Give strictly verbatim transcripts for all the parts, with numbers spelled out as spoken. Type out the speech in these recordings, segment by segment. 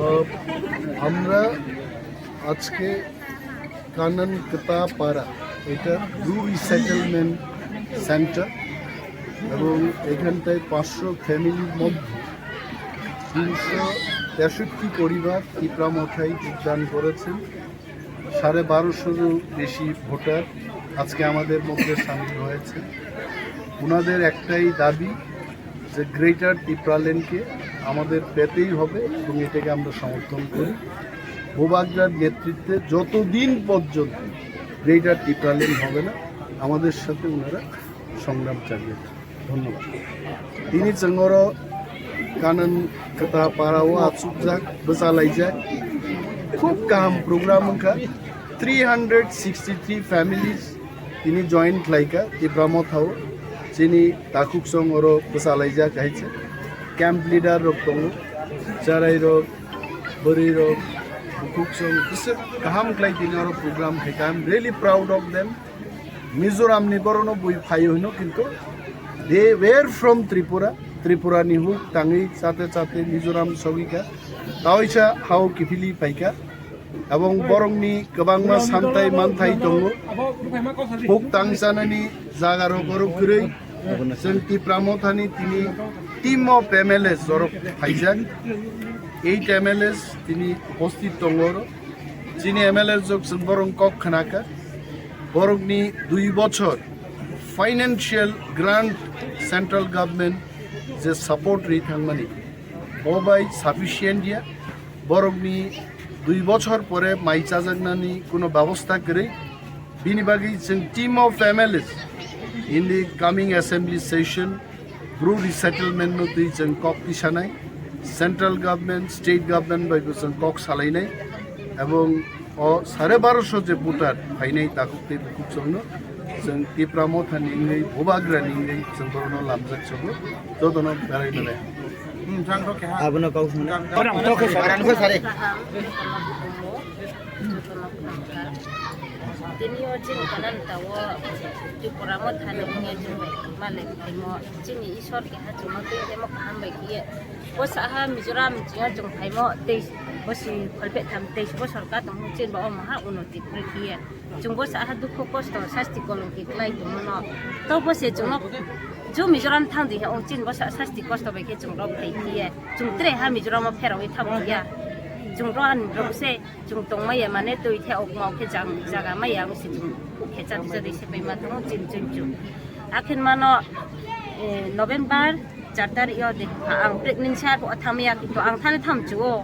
আহ, আমরা আজকে কানান কতাপাড়া, এটা ব্রু রিসেটেলমেন্ট সেন্টার, এবং এখানটায় পাঁচশো ফ্যামিলির মধ্যে তিনশো তেষট্টি পরিবার তিপ্রা মথায় যোগদান করেছেন। সাড়ে বারোশোরও বেশি ভোটার আজকে আমাদের মধ্যে সামিল হয়েছে। ওনাদের একটাই দাবি যে গ্রেটার তিপ্রাল্যান্ডকে আমাদের পেতেই হবে এবং এটাকে আমরা সমর্থন করি। বুবাগ্রার নেতৃত্বে যতদিন পর্যন্ত গ্রেটার তিপ্রাল্যান্ড হবে না, আমাদের সাথে ওনারা সংগ্রাম চালিয়ে যান। ধন্যবাদ। Tini chwng oro Kanan Kwta para o achukjak, bwchalaijak. Khub kaham program wngkha. Three hundred sixty three families tini join khlaikha Tipra Motha o. Chini takhuk chwng oro bwchalaijak hai se. Camp leader rok tongo, charai rok, bwrwi rok, bukhuk chwng bwswk kaham khlai tini oro program khaikha. I am really proud of them. Mizoram ni borok no bui phaio hino, kintu they were from Tripura. Tripura ni huk tangwi chate chate Mizoram sogika. Taoisa hao kiphili phaika. Ebong borok ni kwbangma santai manthai tongo. Huk tang chanani jaga rok borok kwrwi. Chwng Tipra Mothani tini team of M L As borok phaijak. Eight M L As tini upasthit tongo oro. Chini M L A rok chwng borok kok khnakha, borokni dui bochor financial grant central government je support ri thangmani, o bai sufficient ya, borokni dui bochor pore mai chajaknani kuno babostha kwrwi, bini bagwi chwng team of M L As in the coming assembly session Bru resettlement no twi chwng kok tisanai, central government, state government bai bo chwng kok salainai, ebong o sare barosho je voter phainai takhuk tei bukhuk chwngno chwng Tipra Motha ni wngwi, Bubagra ni wngwi chwng borokno lamjak chwngno jotono berai belai. Abono kok hwnwi. Kaham. Jotono kaham. Tini o chini Kanan ta o Tripura Motha ni wngya chwng bai malik phaimo chini Isor keha chwngno tei temo kaham bai khiye. Bo saha Mizoram chwngno chwng phaimo tei bo si kholpeh tham tei bo sorkar tongmo chini ba o maha unoti kwrwi khiye. Chwng bo saha dukhu kosto sasti kolongki kwlai tongmano. To bo se chwngno jo Mizoram thang di he o chini bo sa sasti kosto bai khe chwng rok phai khiye. Chwng tre ha Mizoram o pherogwi thang ya. Chwng ro ani rok se Chwng tongmaya mane twi the okma okhe jang jaga maya wngse chwng ukhe chadi chadi sepai ma tongo chini chwng chwng. Akhin mano, eh, November char tarik yo de ang pregnancy ar bo thamya kintu ang thani tham chuo.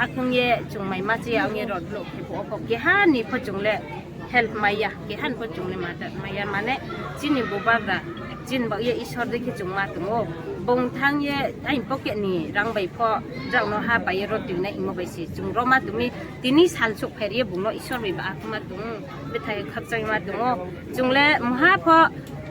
Akhung ye chwng mai ma chiya ang ye rod lo khe bo okho keha ni pho chwng le help maya, keha ni pho chwng le mata maya mane chini bubagra chini ba ye Isor de khe chwng ma tongo. Bong thang ye ain pocket ni rang bai pho rang no ha pai ye rod twi na imo bai si chwng ro ma tumi Tini sansuk phairiya bungno Isor bai ba akhma tung, bethai khakchangma tongo. Chungle mha pho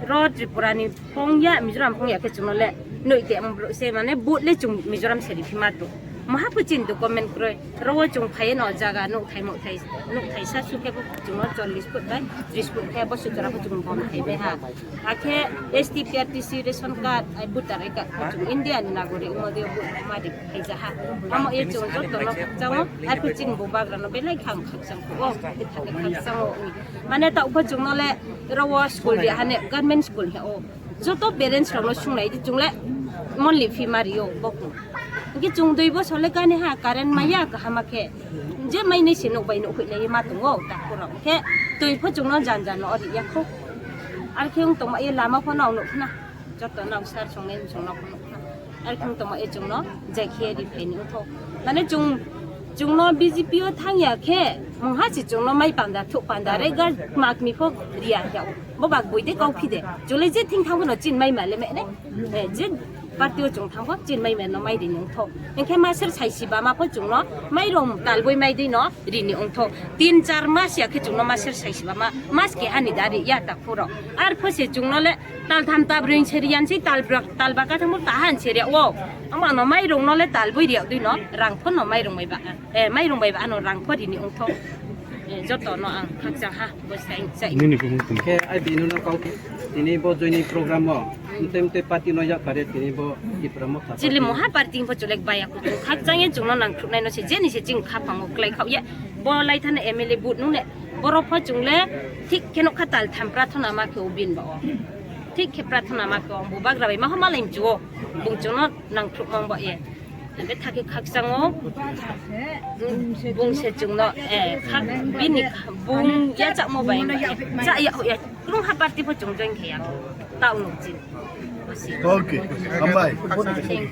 ro Tripura ni phongya, Mizoram phongya khe chungle noi te ambruk se mane but le chung Mizoram seri phima tung. Mha pho chin document kroi, ro wo chung phai no jaga nuk thai muk thai, nuk thai sa su khe bo chungo chollish foot bai tris foot khe bo sutra pho chung bom thai bai ha. Akhe S T, P R T C, ration card, ai voter I card, chung India ni nagorik wngma de vote ma de phaijaha. Amo ye chung joto no khakchang o, ai phi chini bubagra no belai khang khakchang kho, o, khakchang o. Mane ta upha chung no le ro wo school ri hane government school he o. Joto parents rok no sungnai di chung le monthly fee ma ri o bokung. Hingke chung dui bosor le kani ha current maya kaham khe. Je mai ni se nuk bai nuk hui le ma tongo ta khoro. Khe tui pho chung no jan jan no ri ya kho. Ar khe ung tongma ye lama pho no nuk khna. Joto no sar song ne song no nuk khna. Ar khe ung tongma ye chung no jai khe ri phai ni utho. Mane chung, chung no B J P o thang ya khe mung ha si chung no mai panda thuk panda re gar mak mi pho ri ya khe. Bo bak bui de kau phi de. Chung le je thing thang no chin mai ma le me ne. Eh, je party o chung thang pho chin mai ma no mai ri ni utho. Hingke maser sai si ba ma pho chung no mai rong tal bui mai di no. Rini ongtho. Tin char mas ya khe chwngno maser sai siba ma, mas keha ni da ri ya ta phuro. Ar pho se chwngno le tal tham ta brwi se ri yan si tal brak, tal baka thang ta han se ri ya o. Ama no mai rong no le tal bwi ri ya dwi no rang pho no mai rong bai ba. Eh, mai rong bai ba ano rang pho rini ongtho. Eh, joto no ang khakchang ha bo sai sai. Nini kuhum kum. Khe ai bini no kau khe. Tini bo joining program o mte mte party no yak kare tini bo Tipra Motha Chili party. Moha party bo chulek baya kuchung khakchang ye chungno nangkhruknai no se jeni se ching khapango klai khao ye bo lai thana M L A but nune borok pho chungle thik khe nokha tal tham prathona ma khe ubin ba o thik khe prathona ma khe o bubagra bai ma ho malai mchuo bung chungno nangkhruk mang ba ye. Ebe thaki khakchango, bung se chungno, eh, khak, bini bung ya chakmo bai, cha ya, ya, krung ha party pho chung join khe ya, ta unu chin. Okay, hambai. Thank you.